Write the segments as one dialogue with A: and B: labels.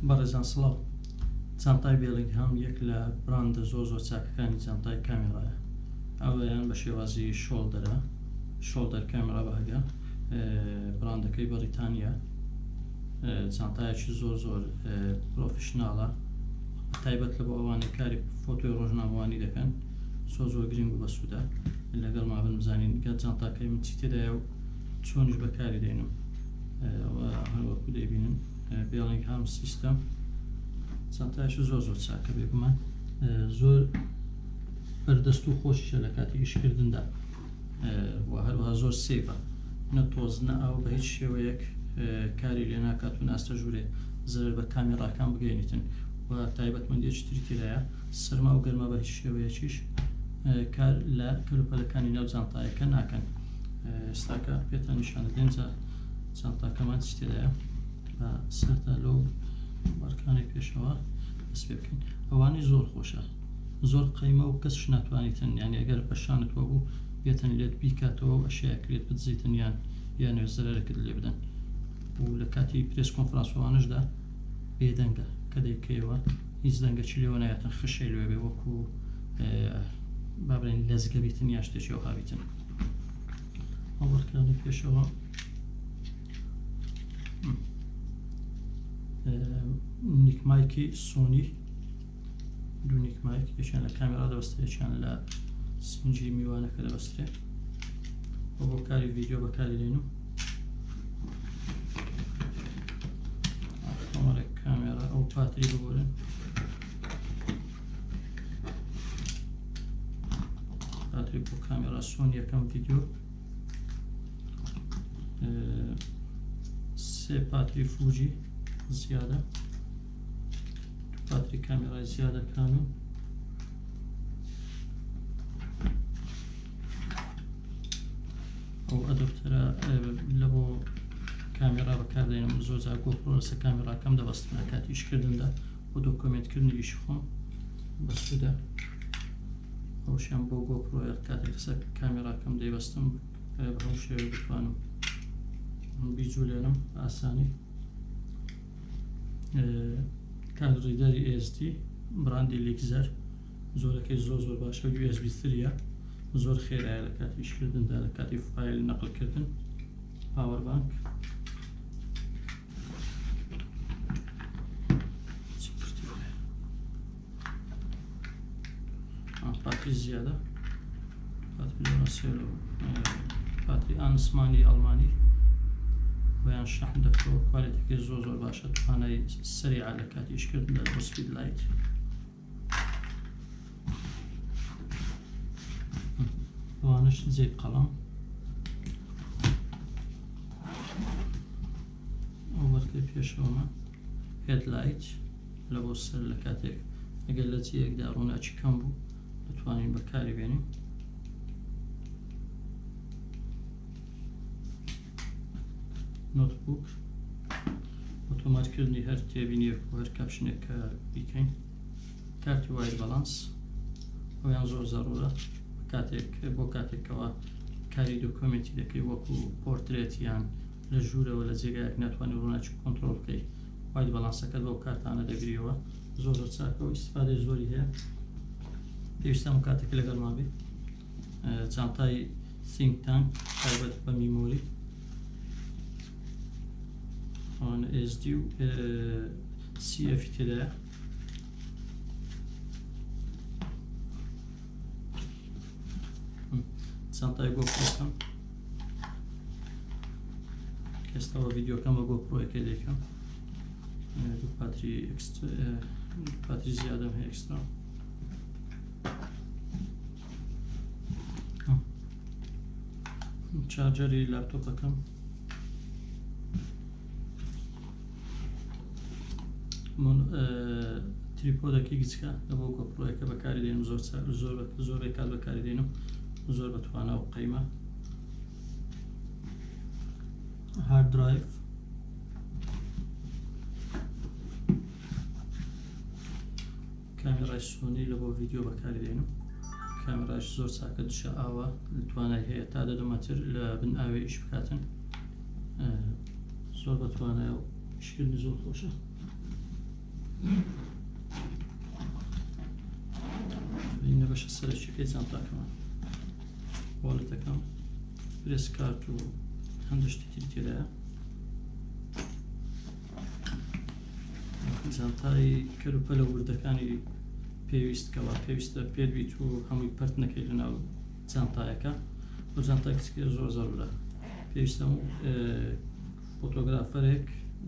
A: بەڕێزان سڵاو. جانتای بێڵینگهام یەک لە براندە زۆر زۆر چاکەکانی جانتای کامێرایە. ئەوەیان بە شێوازی shoulder ە، shoulder camera bag ە، براندەکەی بەڕیتانیە. جانتایەکی زۆر زۆر professional ە، تایبەت لە بۆ ئەوانەی کاری فۆتۆی ڕۆژنامەوانی دەکەن زۆر زۆر گرنگ و بەسوودە. لەگەڵ مابن بزانین گەر جانتاکەی من چی تێدایە و چۆنیش بەکاری دێنم. هەروەکو دەیبینن بێڵینگهام system جانتایەکی زۆر زۆر چاکە بێگومان زۆر بەردەست و خۆشیشە لە کاتی ئیشکردندا و هەروەها زۆر safe ە نە تۆز نە ئاو بە هیچ شێوەیەک کاری لێ ناکات و ناستە ژوورێ زەرەر بە کامێراکان بگەێنیتن و تایبەتمەندیەکی تری تێدایە سەرما و گەرما بە هیچ شێوەیەکیش کار لە کەلوپەلەکانی ناو جانتایەکە ناکەن. ئێستاکە پێتان نیشان دەدەین جا جانتاکەمان چی تێدایە. بە سەرتا لەو بەرکانی پێشەوە دەست پێ بکەین. ئەوانەی زۆر خۆشە زۆر قەیمە و کەسش ناتوانیتن، یعنی ئەگەر بە شانت وە بوو بێتن لێت بیکاتەوە و ئەشیایەک لێت بدزیتن یان یانەوێ زەرەرەکت لێ بدەن. و لە کاتی press conference وانەشدا بێدەنگە کە دەیکەیەوە هیچ دەنگەکی لێوە نایەتن، خشەی لێ بێ وەکو با بڵێین لەزگە بیتن یا شتێکی ئەوها بیتن. ئەوەکانی پێشەوە neck mic ی سۆنی، دوو neck mic، یەکیان لە کامێرا دەبەسترێت، یەکیان لە سنجی میوانەکە دەبەسترێت و بۆ کاری ڤیدیۆ بەکاری دێنم. کۆمەڵێک کامێرا ئەو پاتری ببورن، پاتری بۆ کامێرا سۆنی یەکەم ڤیدیۆ، سێ پاتری فوجی زیادە، دوو پاتری کامێرای زیادە کانون، ئەو adapter ە لە بۆ کامێرا بەکاردێنم. زۆر جار گۆپرۆ لەسەر کامێراکەم دەبەستم لە کاتی ئیشکردندا بۆ document کردنی ئیشی خۆم بەسوودە. ئەوشیان بۆ گۆپرۆیە کاتێک لەسەر کامێراکەم دەیبەستم بە هەموو شێوەیەک بتوانم بیجولێنم ئاسانی. card reader ی SD براندی لیکزەر زۆرەکەی زۆر زۆر باشە، USB 3 زۆر خێرایە لە کاتی ئیشکردندا، لە کاتی file نەقلکردن. power bank پاتری زیادە، پاتری دۆراسێل و پاتری ئانسمانی ئەڵمانی بۆیان شەحن دەکەوە. کوالێتەکەی زۆر زۆر باشە، توانای سەریعە لە کاتی ئیشکردندا بۆ speed light. ئەوانەش جێ قەڵەم. ئەو بەرکەی پێشەوەمە headlight لە بۆ سەر لە کاتێک ئەگەر لە جێیەکدا ڕووناکی کەم بوو دەتوانین بەکاری بێنین. notebook بۆ تۆمارکردنی هەر تێبینیەک و هەر caption ێک کە بیکەین. کارتی white balance ئەویان زۆر زەرورە کاتێک بۆ کاتێکەوە کاری document ی دەکەی وەکو پۆرترێت یان لە ژوورەوە لە جێگایەک ناتوانانی ڕووناکی کۆنترۆڵ بکەی، white balance ەکەت بەو کارتانە دەگریەوە. زۆر زۆر چاکە و ئیسفادەی زۆری هەیە. پێویستە هەموو کاتێک لەگەڵمان بێ. جانتای think tank تایبەت بە memory ئەوانە SD و CF تێدایە. جانتای گۆپرۆکەم ئێستاوە ڤیدیۆکەم بە گۆپرۆیەکەی دەیکەم. دوو پاتری پاتری زیادەم هەیە extra. charger ی لاپتۆپەکەم tripod ەکی گچکە لە بۆ گۆپرۆیەکە بەکاری دێنم. زۆر زۆر زۆر کات بەکاری دێنم، زۆر بەتوانە و قەیمە. hard drive کامێرای سۆنی لە بۆ ڤیدیۆ بەکاری دێنم. کامێراش زۆر چاکە، دشە ئاوە توانای هەیە تا دە مەتر لە بن ئاوێ ئیش بکاتن. زۆر بەتوانایە و ئیشکردنی زۆر خۆشە. بینە بەشە سەرەکیەکەی جانتاکەمان، wallet ەکەم، press card و هەندێک شتی تری تێدایە. جانتای کەلوپەلە وردەکانی پێویست کەوا پێویستە پێت بیت و هەمووی پەرت نەکەی لەناو جانتایەکە. بۆ جانتای کچکە زۆر زەرورە، پێویستە photographer ێک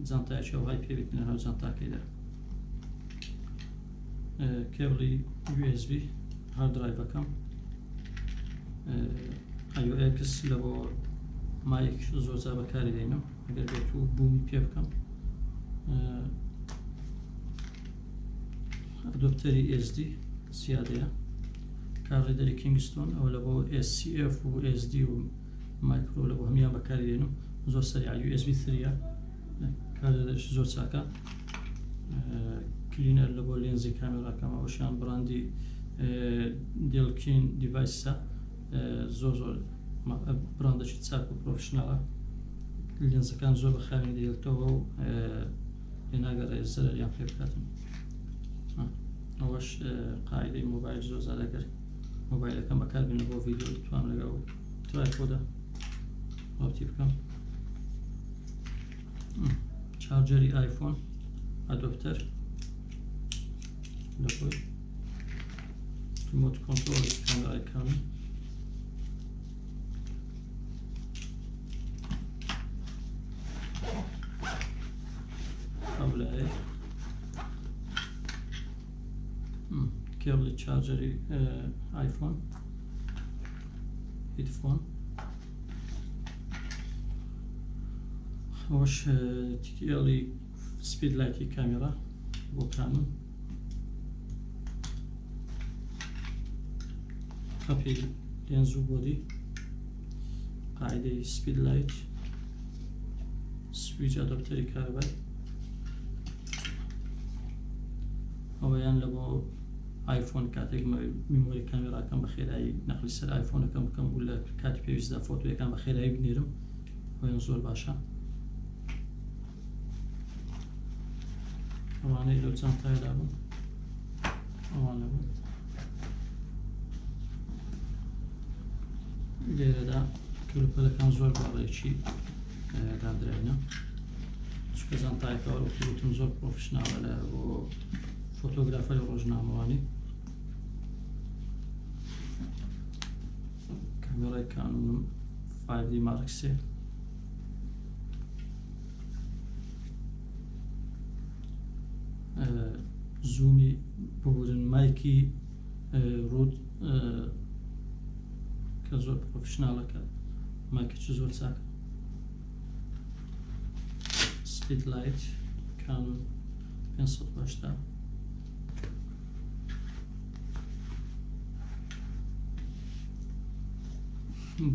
A: جانتایەکی ئەوهای پێ بیت لەناو جانتاکەیدا. cable ی USB hard drive ەکەم، AUX لە بۆ mic زۆر جار بەکاری دێنم ئەگەر بێت و boom ی پێ بکەم. adapter ی SD زیادەیە. card reader ی Kingston ئەوە لە بۆ SCF و SD و مایکرۆ لە بۆ هەمیان بەکاری دێنم، زۆر سەریع USB 3 card reader ش زۆر چاکە. cleaner لە بۆ لێنزی کامێراکەم، ئەوشیان brand ی Delkin Devices ە، زۆر زۆر brand ێکی چاک و professional ە. لێنزەکان زۆر بە خاوێنی دەهێڵێتەوە و لێناگەڕێ زەرەریان پێ بکاتن. ئەوەش قاعدەی مۆبایل، زۆر زار ئەگەر مۆبایلەکەم بەکاربێنە بۆ ڤیدیۆ بتوانم لەگەڵ tripod ە ڕابتی بکەم. charger ی ئایفۆن، adapter لە خۆی، remote control ی کامێرای Canon. ئەولایە cable ی charger ی ئایفۆن، headphone. ئەوەش TTL ی speed light ی کامێرا بۆ Canon. قەپی لێنز و body، قاعدەی speed light، switch adapter ی کارەبای. ئەوەیان لە بۆ ئایفۆن کاتێک memory کامێراکەم بە خێرایی نەقلی سەر ئایفۆنەکەم بکەم و لە کاتی پێویستدا فۆتۆیەکان بە خێرایی بنێرم، ئەویان زۆر باشە. ئەوانەی لەو جانتایەدا بوون ئەوانە بوون. لێرەدا کەلوپەلەکان زۆر باڵێکی دادراینە، چونکە جانتایەکە وەکو وتم زۆر professional ە لە بۆ photographer ی ڕۆژنامەوانی. کامێرای Canon م 5D Mark 3، zoom ی ببورن mic ی Rode کە زۆر professional ەکە، mic ێکی زۆر چاکە. speed light Canon 580.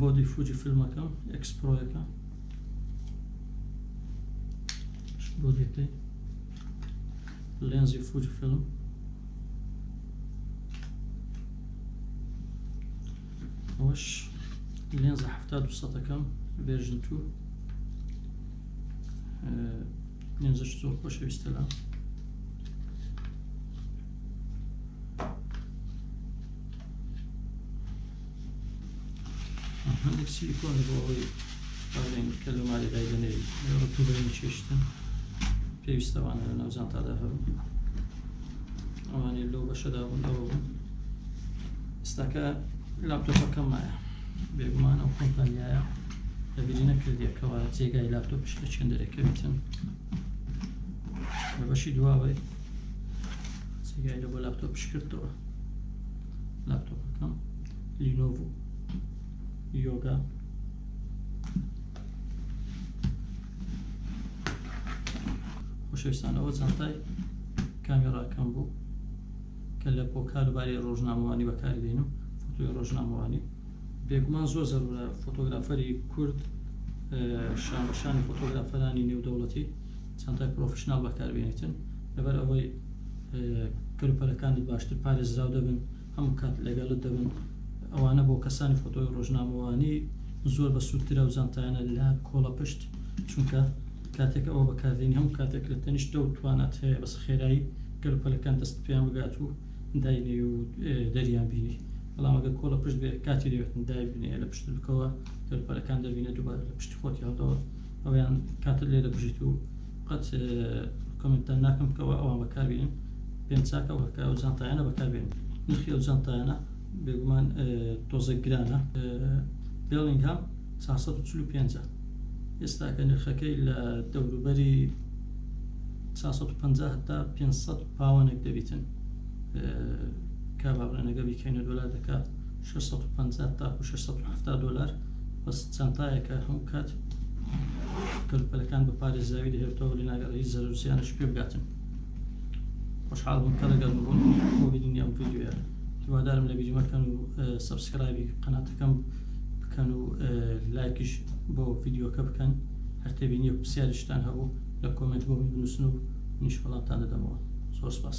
A: body Fujifilm ەکەم X-Pro ەکە، body ەکەی، لێنزی Fujifilm. ئەوەش لێنزە 70-200ەکەم version 2، لێنزەش زۆر خۆشەویستە لام. هەندێک سیلیکۆن بۆ ئەوەی باڵێن کە لە مالی دایدەنێی ڕتوبەی چێشتن پێویستەوانە لە ناو جانتادا هەبوو. ئەوانەی لەو بەشەدا بوون ئەوە بوون. ئێستاکە لاپتۆپەکەم مایە. بێگومان ئەو کۆمپانیایە لەبیری نەکردیە کەوا جێگای لاپتۆپش لە چێندەرێکەویتن. لە بەشی دواوەی جێگای لە بۆ لاپتۆپش کردەوە. لاپتۆپەکەم Lenovo Yoga. خۆشەویستانەوە جانتای کامێراکەم بوو کە لە بۆ کاروباری ڕۆژنامەوانی بەکاری دێنم، فۆتۆی ڕۆژنامەوانی. بێگومان زۆر زەرورە photographer ی کورد شان بە شانی photographer انی نێودەوڵەتی جانتای professional بەکاربێنیتن، لەبەر ئەوەی کەلوپەلەکانت باشتر پارێزراو دەبن، هەموو کات لەگەڵت دەبن. ئەوانە بۆ کەسانی فۆتۆی ڕۆژنامەوانی زۆر بە سوودترە و جانتایانە لە کۆڵە پشت، چونکە کاتێک ئەوە بەکاردێنی هەموو کاتێک لە تەنیشتە و توانات هەیە بەس خێرایی کەلوپەلەکان دەست پێیان بگات و داینێی و دەریان بینی. بەڵام ئەگەر کۆڵە پشت بێ کاتی دەوێتن دایبنێ لە پشتت بکەوە کەلوپەلەکان دەربینە دووبارە لە پشتی خۆتی هەڵدەوە ئەویان کاتت لێ دەکوژیت و قەت کۆمنتتان ناکەم بکەوە ئەوان بەکاربێنن. پێم چاکە کە ئەو جانتایانە بەکاربێنن. نرخی ئەو جانتایانە بێگومان تۆزێک گرانە. بێڵینگهام 445 ئێستا کە نرخەکەی لە دەوروبەری 450 هەتا 500 پاوەنێک دەبیتن کە بابرێنەگە بیکەینە دۆلار دەکات 650 تاکو 670 دۆلار. بەس چانتایەکە هەموو کات کەلوپەلەکان بە پارێزراوی دەهێڵێتەوە لێ ناگەڕێ هیچ زەرەر و زیانش پێ بگاتن. خۆشحاڵ بووم کە لەگەڵم بوون بۆ بینینی ئەم ڤیدیۆیە. هیوادارم لە بیری مەکەن و subscribe ی قەناتەکەم بکەن و لایکیش بۆ ڤیدیۆکە بکەن. هەر تێبینیەک پرسیاریشتان هەبوو لە comment بۆ من بنووسن و منیش وەڵامتان دەدەمەوە. زۆر سپاس.